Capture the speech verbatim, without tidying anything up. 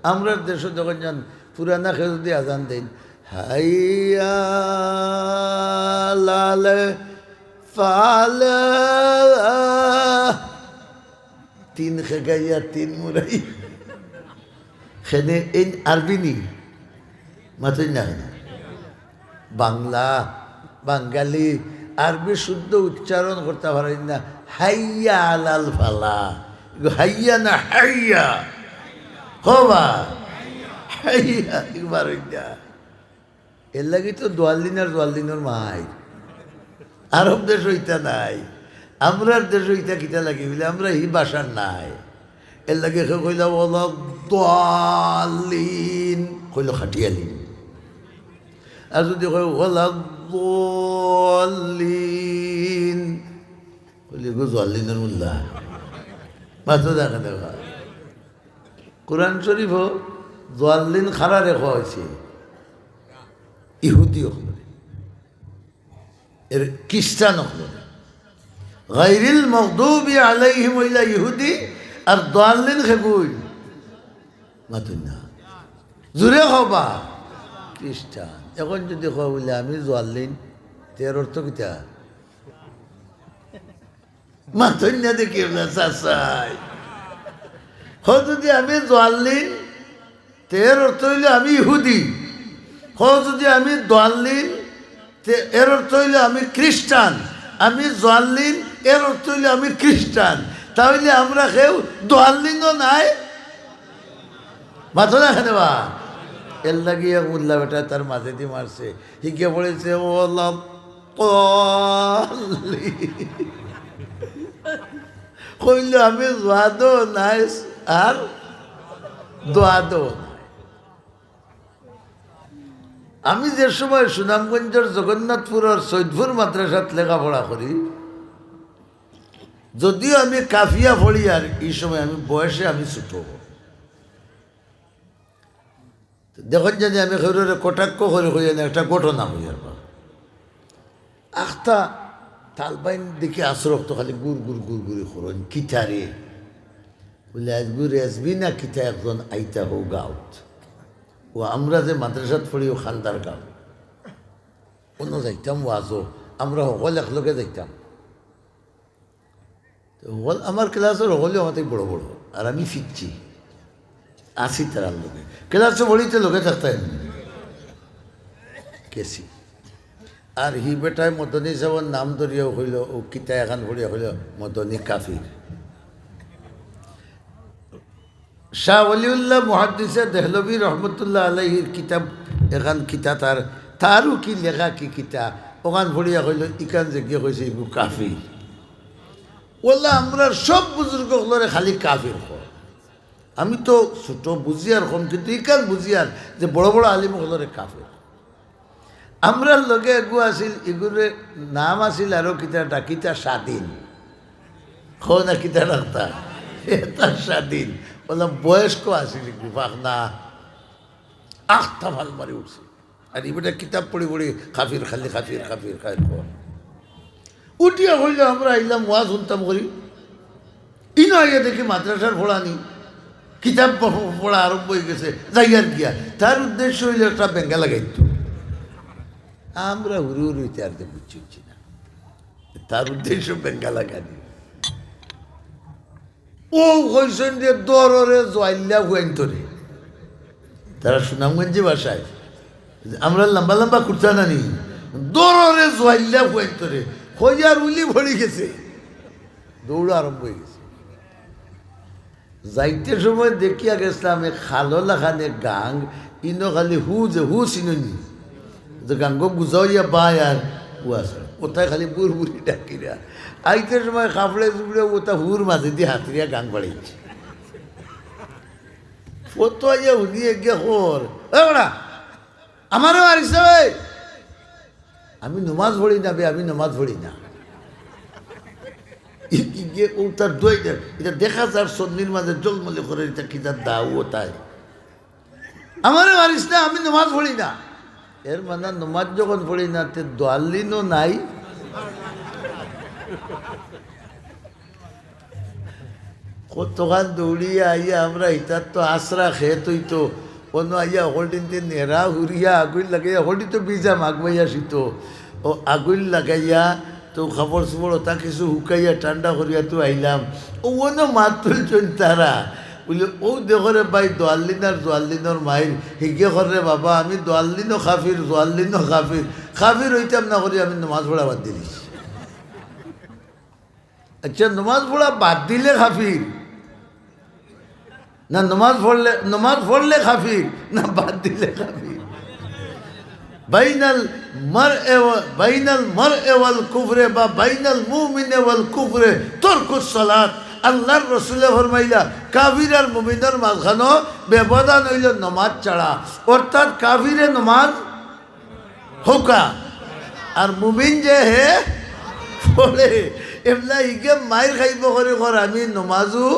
আমরার দেশো যখন যান, পুরানা কেউ যদি আজান দেইন, "হাইয়া আলাল ফালাহ", তিন খেগাইয়া, তিন মুরাই। খেনে এই আরবি নি? মাতইন না খেনে? বাংলা, বাঙালি, আরবি শুদ্ধ উচ্চারণ করতা পারইন না। "হাইয়া আলাল ফালাহ।" ইগু হাইয়া না হাইয়া? কও বা। হাইয়া, ইগু পারইন না। এরলাগি তো দোয়াল্লিন আর জোয়াল্লিনর মাইর। আরব দেশো ইতা নাই, আমরার দেশো ইতা কিতা লাগি বুলে, আমরা হি ভাষার নাই। এরলাগি কেউ কইলা, "ওয়ালাদ দাল্লিন", কইলো খাটিয়ালিন। আর যদি কয়, "ওয়ালাদ দাল্লিন", কইলে, "গো জোয়াল্লিনর মোল্লা।" মাতো দেখা দেখা। কোরআন শরীফো জোয়াল্লিন খারারে কওয়া অইছে? ইহুদি অকলরে, এর খ্রিস্টান অকলরে। গায়রিল মাগদুবি আলাইহিম অইলা ইহুদি, আর দাল্লিন খেগুইন? মাতইন না। জুরে কও বা। খ্রিস্টান। এখন যদি কও বুলে, "আমি জোয়াল্লিন", তে এর অর্থ কিতা? মাতইন না দেখি এগুলা চাচাই। কও যদি আমি জোয়াল্লিন, তে এর অর্থ অইলো আমি ইহুদি। কও যদি আমি দোয়াল্লিন, তে এর অর্থ অইলো আমি খ্রিস্টান। আমি জোয়াল্লিন, এর অর্থ অইলো আমি খ্রিস্টান। তা অইলে আমরা কেউ দোয়াল্লিনও নাই। মাতো না খেনে বা? এরলাগি এক মোল্লা বেটা তার মাঝেদি মারছে। হি গিয়া পড়ছে, "ওয়ালাদ দাল্লিন।" কইলো, "আমি জোয়াদও নাই আর দোয়াদও নাই।" আমি যে সময় সুনামগঞ্জর জগন্নাথপুরর সৈদপুর মাদ্রাসাত লেখাপড়া করি, যদিও আমি কাফিয়া পড়ি, আর ই সময় আমি বয়সে আমি ছোট। দেখইন জানি আমি কেউরে কটাক্ষ করি কইয়ার না, একটা ঘটনা কইয়ার বা। আখতা তালবাইন দেখি আছরক তো খালি গুড় গুড় গুড় গুড়ি করইন, কিতারে? বুলে, "আইজগু রেজবি না কিতা একজন আইতা হউ গাঁওত।" ও আমরা যে মাদ্রাসাত পড়ি ও খান্দার গাঁও। অনো যাইতাম ওয়াজো, আমরা হকল একলগে যাইতাম। তো হকল, আমার ক্লাসর হকলে আমার থাকি বড় বড়, আর আমি ফিরছি, আছি তারার লগে। ক্লাসো পড়িতে লগে থাকতাম, গেছি। আর হি বেটায় মদনী সাবর নাম ধরিয়াও কইলো, ও কিতা এখান পড়িয়া কইলো, "মদনী কাফির।" শাহ ওলিউল্লাহ মুহাদ্দিসে দেহলভী রহমতুল্লাহ আলাইহির কিতাব, এখান কিতা তার, তারও কি লেখা কি কিতা, ওখান পড়িয়া কইলো, "ইখান যে গিয়ে কইছে, ইগু কাফির।" ওলা আমরার সব বুজুর্গ অকলরে খালি কাফির কয়। আমি তো ছোট, বুঝিয়ার কম, কিন্তু ইখান বুঝিয়ার যে বড় বড় আলিম অকলরে কাফির। আমরার লগে এগু আছিল, ইগুরে নাম আছিল আরো কিতা, ডাকিতা স্বাধীন। কও না কিতা ডাকতা? এটা স্বাধীন। ওলা বয়স্ক আছিল ইগু, ফাখনা। আখতা ফাল মারি উঠছে। আর ইবেটা কিতাব পড়ি পড়ি কাফির, খালি কাফির, কাফির, কাফির কয়। উঠিয়া কইলো, "আমরা আইলাম ওয়াজ হুনতাম করি।" ইনো আইয়া দেখি মাদ্রাসার পড়ানি, কিতাব প-, পড়া আরম্ভ অই গেছে, যাইয়ার গিয়া। তার উদ্দেশ্য অইলো একটা বেঙ্গা লাগাইতো। আমরা হুরু হুরু ইতে আর বুঝছি, বুঝছি না। তার উদ্দেশ্য বেঙ্গা লাগানি। ও কইছইন যে, "দররে জোয়াইল্লা ফুয়াইন্তরে।" তারা সুনামগঞ্জি ভাষায়, আমরা লম্বা লম্বা কুর্তা নানি, "দররে জোয়াইল্লা ফুয়াইন্তরে।" কইয়ার উলি পড়ি গেছে, দৌড় আরম্ভ অই গেছে। যাইতে সময় দেখিয়া গেছলাম এক খালো লাখান এক গাং, ইনো খালি হু যে হু চিনইননি, যে গাঙ্গো গুজাইয়া বায় আর হু আছে, ওটায় খালি বুড় বুড়ি ডাকিরা। আইতে সময় কাপড়ে চুপড়ে ওটা হুর মাঝেদি হাতরিয়া গাং বাড়াইছে। ফতো আইয়া হুনি এগিয়া কর, "এ বেটা, আমারে মারিস না বে।" "আমি নমাজ পড়ি না বে, আমি নমাজ পড়ি না।" ই-, ইগে ও তার দোয়াই দেয়। ইটা দেখা যার সন্নির মাঝে জলমলে করে, ইটা কিতা দাও ও তাই। "আমারে মারিস না, আমি নমাজ পড়ি না।" এর মানে নমাজ যখন পড়ি না, তে দোয়াল্লিনও নাই। কতখান দৌড়িয়া আইয়া আমরা ইতার তো আশ্রা খেত অইতো, অনো আইয়া হকলটিনতে নেড়া হুরিয়া আগুইন লাগাইয়া, হকলটি তো বিজা মাঘ মাইয়া শীত, অউ আগুইন লাগাইয়া তো কাপড় চোপড় অতা কিছু হুকাইয়া ঠান্ডা করিয়া তো আইলাম। অউ অনো মাত তুলছইন তারা, বুলে, "অউ দেখো রে ভাই, দোয়াল্লিন আর জোয়াল্লিনর মাইর, হিগে কর রে বাবা, আমি দোয়াল্লিনও কাফির, জোয়াল্লিনও কাফির, কাফির অইতাম না করি আমি নমাজ পড়া বাদ দিলিছি।" আচ্ছা, নমাজ পড়া বাদ দিলে কাফির না নমাজ পড়লে, নমাজ পড়লে কাফির না বাদ দিলে কাফির? বাইনাল মারএ ওয়া, বাইনাল মারএ ওয়াল কুফরে বা বাইনাল মুমিনে ওয়াল কুফরে তরকুস সালাত। আল্লাহর রসুলে ফরমাইলা, কাফির আর মুমিনর মাঝখানো ব্যবধান অইলো নমাজ ছাড়া, অর্থাৎ কাফিরে নমাজ হউকা। আর মুমিন যে হে পড়ে, এবলা হিগে মাইর খাইবো করি কর, আমি নমাজও